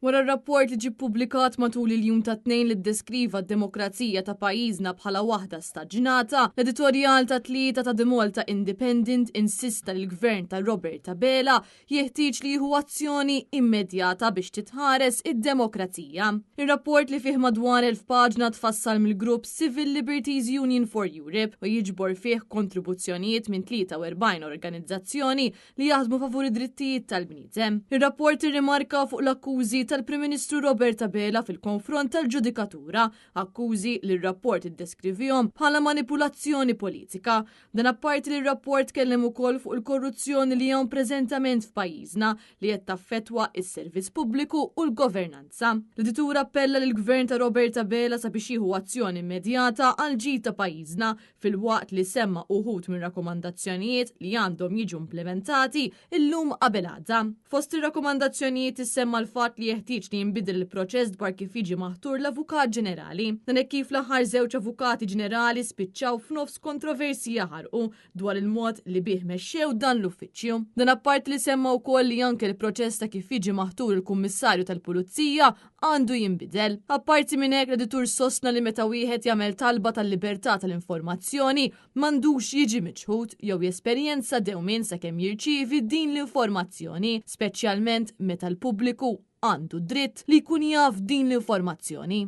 Wara r-rapport li ġie ppubblikat matul il-jum tat-Tnejn li ddeskriva d-demokrazija ta' pajjiżna bħala waħda staġnata, l-editorjal tat-Tlieta ta' The Malta Independent insista li l-Gvern ta' Robert Abela jeħtieġ li jieħu azzjoni immedjata biex titħares id-demokrazija. Ir-rapport li fih madwar 1,000 paġna tfassal mill-grupp Civil Liberties Union for Europe u jiġbor fih kontribuzzjonijiet minn 43 organizzazzjoni li jaħdmu favur id-drittijiet tal-bniedem. Ir-rapport irrimarka fuq l-akkużi tal-Prim Ministru Robert Abela fil-konfront tal-ġudikatura, akkużi li r-rapport iddeskrivihom bħala manipulazzjoni politika. Dan apparti li r-rapport tkellem ukoll fuq il-korruzzjoni li hawn preżentament f'pajjiżna li qed taffettwa s-servizz pubbliku u l-governanza. L-editur appella lill-Gvern ta' Robert Abela sabiex jieħu azzjoni immedjata għall-ġid ta' pajjiżna filwaqt li semma uħud mir-rakkomandazzjonijiet li għandhom jiġu implimentati illum qabel għada. Fost ir-rakkomandazzjonijiet issemma l-fatt li jeħtieġ li jinbidel il-proċess dwar kif jiġi maħtur l-Avukat Ġenerali. Dan hekk kif l-aħħar żewġ Avukati Ġenerali spiċċaw f'nofs kontroversji jaħarqu dwar il-mod li bih mexxew dan l-uffiċċju. Dan apparti li semma wkoll li anke l-proċess ta' kif jiġi maħtur il-Kummissarju tal-Pulizija għandu jinbidel. Apparti minn hekk l-editur sostna li meta wieħed jagħmel talba tal-libertà tal-informazzjoni m'għandux jiġi miċħud jew jesperjenza dewmien sakemm jirċievi din l-informazzjoni, speċjalment meta l-pubbliku għandu dritt li jkun jaf din l-informazzjoni.